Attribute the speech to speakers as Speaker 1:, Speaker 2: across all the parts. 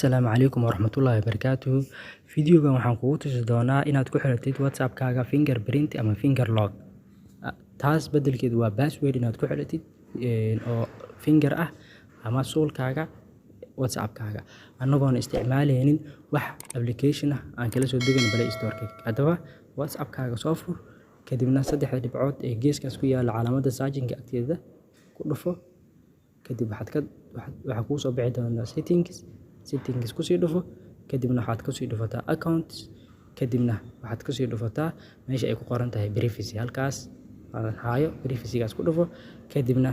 Speaker 1: Asalaamu calaykum waraxmatullaahi wabarakaatuhu. Fiidiyogan waxaan kugu tusi doonaa inaad ku xiratid WhatsApp-kaaga fingerprint ama finger lock. Taas beddelkeedu waa password inaad ku xiratid oo finger ah ama suulkaaga WhatsApp-kaaga, annagoon isticmaaleynin wax application ah aan kala soo degin Play Store-ka. Haddaba WhatsApp-kaaga soo fur, kadibna saddexda dhibcood ee geeskaas ku yaalla, calaamadda searching agteeda ku dhufo. Kadib waxaad ka waxaa kuu soo bixi doonaa settings. Settings kusii dhufo, kadibna waxaad kusii dhufataa accounts, kadibna waxaad kusii dhufataa meesha ay ku qoran tahay privacy. Halkaas aan haayo privacy-gaas ku dhufo. Kadibna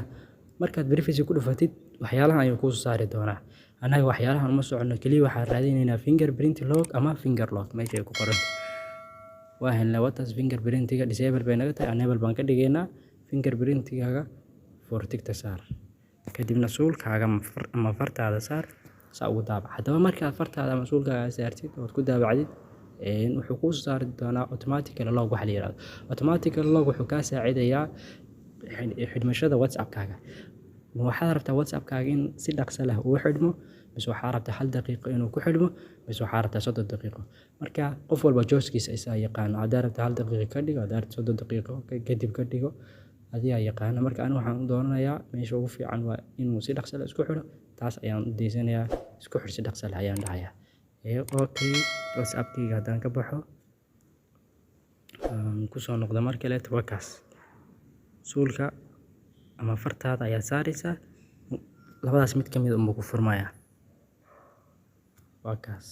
Speaker 1: markaad privacy ku dhufatid, waxyaalahan ayuu kuu soo saari doonaa. Annaga waxyaalahan uma soconno, kaliya waxaan raadinaynaa fingerprint lock ama finger lock meesha ay ku qoran. Waa helnay wataas. Fingerprint-iga disable bay naga tahay, enable baan ka dhigaynaa. Fingerprint-igaaga tick-ta saar, kadibna suulkaaga ama fartaada saar, saa ugu daabac. Haddaba markaad fartaada ama suulkaaga saartid ood ku daabacdid, wuxuu kuu soo saari doonaa automatically lock waxa la yiraahdo. Automatically lock wuxuu kaa saacidayaa xidhmashada WhatsApp-kaaga. Ma waxaad rabtaa WhatsApp-kaaga in si dhaqso leh uu xidhmo, mise waxaa rabtaa 1 daqiiqo inuu ku xidhmo, mise waxaa rabtaa 30 daqiiqo? Marka qof walba choice-kiisa isagaa yaqaano. Haddaa rabta 1 daqiiqo ka dhigo, haddaa rabta 30 daqiiqo kadib ka dhigo, adigaa yaqaano. Marka aniga waxaan u dooranayaa meesha ugu fiican waa inuu si dhaqso leh isku xidho. Taas ayaan u daysanayaa. Isku xidh si dhaqso leh ayaan dhahayaa. Okay, WhatsApp-kayga haddaan ka baxo, aan kusoo noqdo mar kaleeto, waa kaas. Suulka ama fartaada ayaad saaraysaa, labadaas mid ka mid ah unbuu ku furmayaa. Waa kaas.